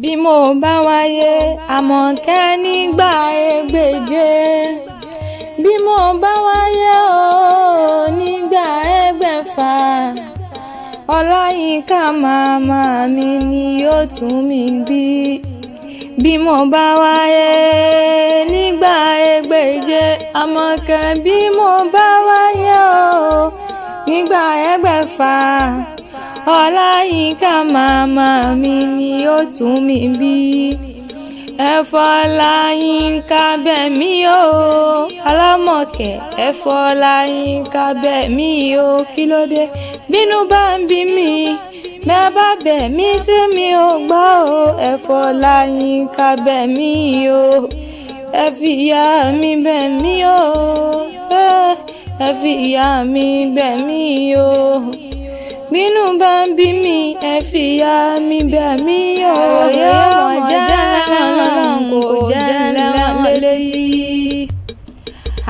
Bí mo bá wáyé, Àmọ̀kẹ́, nígbà 8, bí mo bá wáyé o nígbà 600, Ọláyínká màmá mi ni yóò tún mi bí. Bí mo bá wáyé nígbà 8, Àmọ̀kẹ́, bí mo bá wáyé o nígbà 600, Ọláyínká màmá mi ni yóò tún mi bí. Ẹ fọláyínká bẹ̀ mí o, Alámọ̀kẹ́, ẹ fọláyínká bẹ̀ mí o. Kí ló dé bínú bá ń bí mi? Bẹ́ẹ̀ bá bẹ̀ mí tí mi ò gbọ́ o, ẹ fọláyínká bẹ̀ mí o. Ẹ fi ìyá mi bẹ̀ mí o, ẹ fi ìyá mi bẹ̀ mí o. Bínú bá ń bí mi, ẹ fi ìyá mi bẹ̀ mí o. Òye mọ̀ jẹ́ lọ́lọ́run kò jẹ́ lẹ́wọ̀n létí.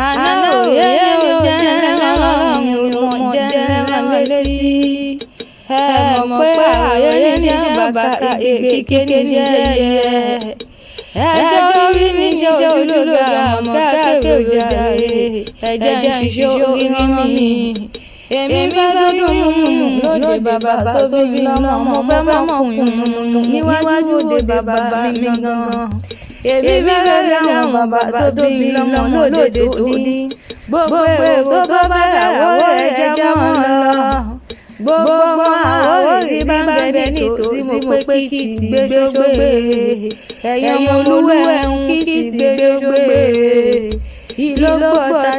Àná òye ò jẹ́ lọ́lọ́run mọ̀ jẹ́ lẹ́wọ̀n létí. Ẹ mọ̀ pé ààyè níṣẹ́ bàbá kékeré níṣẹ́ yẹ. Ẹjọ́ orí níṣẹ́ ojúlóge, àmọ́ káàkiri òjàre. Ẹ̀jẹ̀ ń ṣiṣẹ́ orí mi. Èmi fẹ́ dúdú yùnyùn lóde bàbá tó bí mi lọ́mọ, mo fẹ́ mọ̀kùn yùnyùn níwájú òde bàbá mi gangan. Èmi fẹ́ lẹ́wọ̀n bàbá tó bí mi lọ́mọ lóde tó ní. Gbogbo èrò tó bá rà wọ́n ẹ̀ já mọ́ lọ. Gbogbo àwọn tí bá ń bẹ nítòsí, mo pé kí ti gbé sógbé. Ẹ̀yin olúwẹ̀ ń kí ti gbé sógbé. Ìlógbò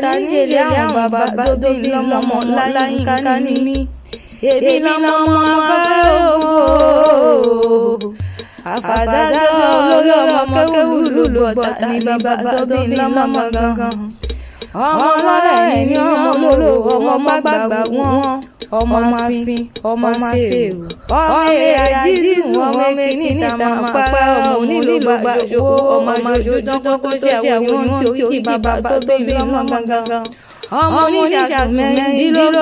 ta níṣẹ̀lẹ̀ àwọn bàbá tó bí lọ́mọ, Láyínká ní mí. Èmi lọ́mọ afárá ògbó. Àfàzàzà olórí ọmọ kéwù lùlùbọ̀tà ní bàbá tó bí lọ́mọ gangan. Ọmọ ọlọ́rẹ̀ ni ọmọ olówó, ọmọ gbàgbà wọn, ọmọ máa fi, ọmọ máa fèrò, ọmọ èrè àjíṣù, ọmọ èkìní níta máa pa, ọmọ onílùbà ṣòwò, ọmọ àṣojú tó ṣe àwọn oníwọ̀n kí bàbá tó bí lọ́mọ gangan. Ọmọ oníṣàṣù 16,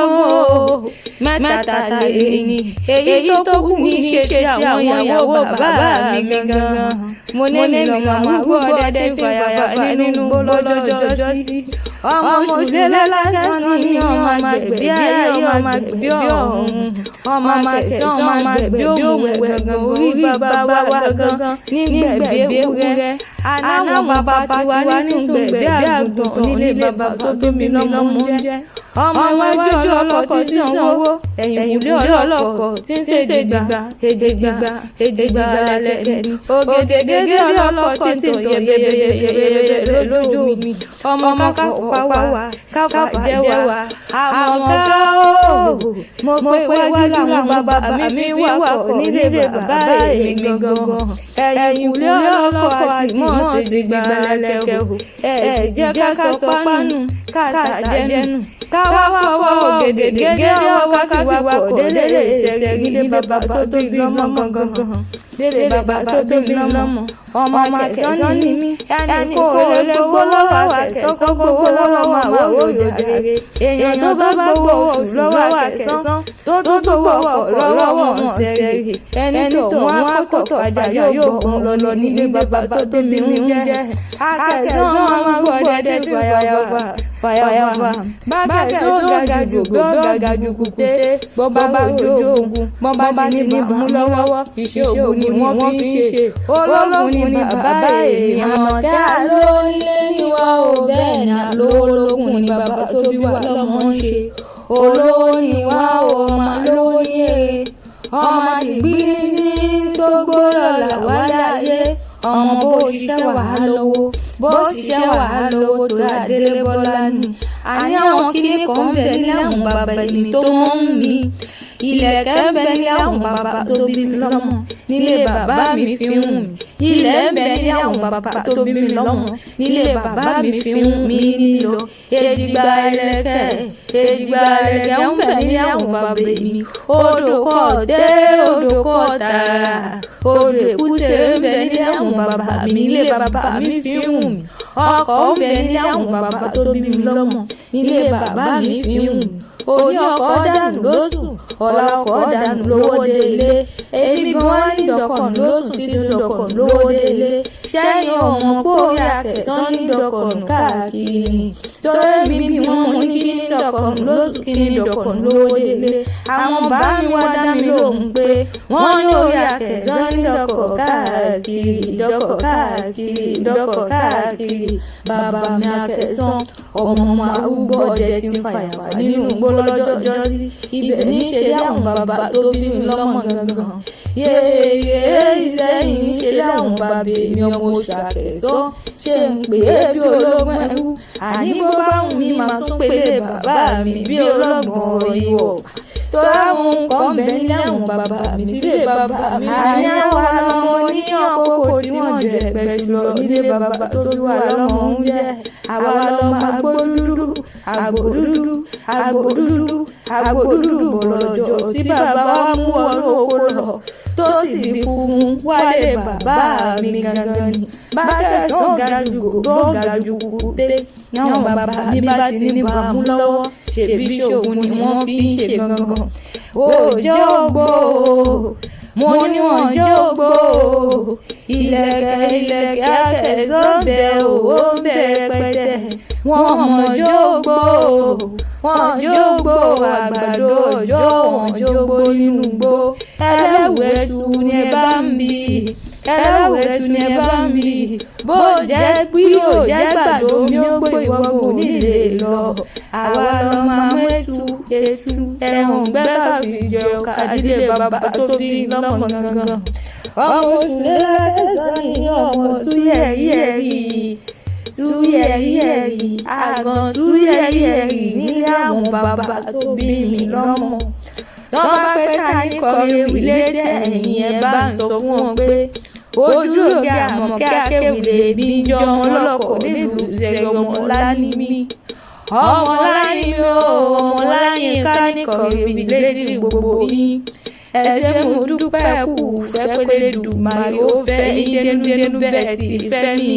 mẹ́ta tàlẹ́ ní èyí tó kù ní ṣe ti àwọn ìyàwó bàbá mi gangan. Mo ní mi lọ́mọ àrúgbó ọdẹ tí ń fàyàfà nínú gbólọ́jọ́jọ́ sí. Ọmọ òṣèlú lásán ni, ọmọ àgbẹ̀bí ayé, ọmọ àgbẹ̀bí ọ̀run, ọmọ akẹ̀sán, ọmọ àgbẹ̀bí òmùwẹ̀ gangan. Orí bàbá wa gangan nígbẹ̀bí ewúrẹ́. Anáwọn bàbá tiwa ní sùngbẹ̀bí àgùntàn nílé bàbá tó bí mi lọ́mọ ń jẹ́. Ọmọ iwájú ọlọ́kọ̀ tí ń sanwó, ẹ̀yìnkùlé ọlọ́kọ̀ tí ń ṣèjìgbà èjìgbà èjìgbà lẹ́kẹ̀ ni, ògèdègèdè ọlọ́kọ̀ tí ń tò yẹ̀bẹ̀yẹ̀bẹ̀ lójú mi. Ọmọ káfọ́ pa wá, káfà jẹ́ wá, àmọ́ ká ó mo pé iwájú làwọn bàbá mi fi wakọ̀ nílé bàbá èmi gangan. Ẹ̀yìnkùlé ọlọ́kọ̀ àti mọ́ ṣèjìgbà lẹ́kẹ̀ o. Ẹ̀ sì jẹ́ ká sọ pánù ká sàjẹ́nu, ká wá fọwọ́ ògèdègèdè ọwọ́ ká fi wakọ̀ délé ìṣẹ̀rí nílé bàbá tó bí lọ́mọ gangan, délé bàbá tó bí lọ́mọ. Ọmọ akẹ̀sán ni mí, ẹnì kò lè gbowó lọ́wọ́ akẹ̀sán kó gbowó lọ́wọ́ àwọn òjàre. Èèyàn tó bá gbowó oṣù lọ́wọ́ akẹ̀sán, tó tún gbowó ọkọ̀ lọ́wọ́ wọn sẹ́rì, ẹni tó wọn akọ́tọ̀ fàjà yóò gbọ́n lọ nílé bàbá tó bí mi ń jẹ́. Akẹ̀sán ọmọ gbọ́dẹ tí fàyàfà fàyàfà bákẹ́sán ga jù gbọ́ ga jù kùté, bọ́ bá ojú ogun, bọ́ bá ti ní bàmú lọ́wọ́, iṣẹ́ ogun ni wọ́n fi ń ṣe. Ológun ni bàbá èmi. Àmọ̀kẹ́, lónílé ní wa ò, bẹ́ẹ̀ ni olówó ni bàbá tó bí wa lọ́mọ ń ṣe. Olówó ni wá o, ọmọ lówó ní èrè, ọmọ ìgbín tó gbóyọ̀ là wálé ayé. Ọmọ bó ṣiṣẹ́ wàá lówó, bó ṣiṣẹ́ wàá lówó tó Adélé Bọ́lá ni. Àní àwọn kinní kan ń bẹ nílé àwọn bàbá èmi tó mọ́ ń mi. Ìlẹ̀kẹ̀ ń bẹ nílé àwọn bàbá tó bí mi lọ́mọ, nílé bàbá mi fi ń wù mí. Ilẹ̀ ń bẹ nílé àwọn bàbá tó bí mi lọ́mọ, nílé bàbá mi fi ń wù mí nílò. Èjìgbà ìlẹ̀kẹ̀, èjìgbà ìlẹ̀kẹ̀ ń bẹ nílé àwọn bàbá mi. Odò kọ̀ dé, odò kọ̀ tààrà, odò èkúsè ń bẹ nílé àwọn bàbá mi, nílé bàbá mi fi ń wù mí. Ọkọ̀ ń bẹ nílé àwọn bàbá tó bí mi lọ́mọ, nílé bàbá mi fi ń wù mí. Òní ọkọ̀ dànù lóṣùn, ọ̀la ọkọ̀ dànù lówó délé. Èmi gan wá ní dọkọ̀nù lóṣùn títún dọkọ̀nù lówó délé. Sẹ́yìn ọmọ pórí Akẹ̀sán ní dọkọ̀nù káàkiri ni. Torí mi bí wọ́n mú ní kí ní dọkọ̀nù lóṣùn, kí ní dọkọ̀nù lówó délé. Àwọn bá mi wá dá mi lóhùn pé wọ́n ní orí Akẹ̀sán ní dọkọ̀ káàkiri, dọkọ̀ káàkiri, dọkọ̀ káàkiri. Bàbá mi Akẹ̀sán, ọmọ ọmọ arúgbó ọdẹ tí ń fàyàfà nínú igbó lọ́jọ́ ọjọ́sí. Ibẹ̀ ní í ṣe dáhùn bàbá tó bí mi lọ́mọ gangan. Yéèyé Ìsẹ́yìn ń ṣe dáhùn bàbá mi ọmọ oṣù Akẹ̀sán. Ṣé ń pè é bí ológun ẹrú? Àní bó bá wù mí màá tún pèlè bàbá mi bí ọlọ́gbọ̀n ìwọ̀. Torí àwọn nǹkan bẹ́ẹ̀ ní àwọn bàbá mi tí lè bàbá mi. Àní àwa lọmọ níyàn kókó tí wọ́n jẹ pẹ̀sù lọ nílé bàbá tó bí wa lọ́mọ ń jẹ́. Àwa lọmọ àgbò dúdú, àgbò dúdú, àgbò dúdú, àgbò dúdú bọ̀lọ̀jọ̀ tí bàbá wa mú wọnú oko lọ tó sì di funfun wálé bàbá mi gangan ni. Bákẹ̀sán ga ju gògó ga ju kùkùté. Náwọn bàbá mi bá ti ní bàmú lọ́wọ́, ṣèbí ṣògùn ni wọ́n fi ń ṣe gangan. Òjògbó, mo ní wọ́n jógbó. Ìlẹ̀kẹ̀ ìlẹ̀kẹ̀ Akẹ̀sán bẹ ò ń bẹ rẹpẹtẹ. Wọ́n mọ̀ jógbó, wọ́n jógbó àgbàdo ọjọ́, wọ́n jógbó nínú igbó. Ẹlẹ́wù ẹtu ni ẹ bá ń bì, ẹlẹ́wù ẹtu ni ẹ bá ń bì. Bó jẹ́ bí ò jẹ́ gbàdo mi ó gbé ìwọ́gùn nílé lọ. Àwa lọmọ amẹ́tu etu ẹran gbẹ́ka fi jẹ ọkà ìdílé bàbá tó bí lọ́mọ gangan. Ọmọ oṣù lẹ́lẹ́kẹ̀sán ni ọmọ túyẹ̀ríyẹ̀rí, túyẹ̀ríyẹ̀rí, àgàn túyẹ̀ríyẹ̀rí nílé àwọn bàbá tó bí mi lọ́mọ. Tọ́ bá pẹ́ ta ní kọrin ewì létí ẹ̀yìn ẹ̀ bá ń sọ fún wọn pé ojú òkè Àmọ̀kẹ́ akéwì lèmi jọ ọmọ ọlọ́kọ̀ nílùú Ìṣẹ̀rí ọmọ láni mi. Ọmọ láni mi o, ọmọ láyín ká ní kọrin ewì létí gbogbo yín. Ẹ ṣé mo dúpẹ́ kú fẹ́ pé Elédùmarè ó fẹ́ yín dénúdénú bẹ́ẹ̀ tí fẹ́ mi.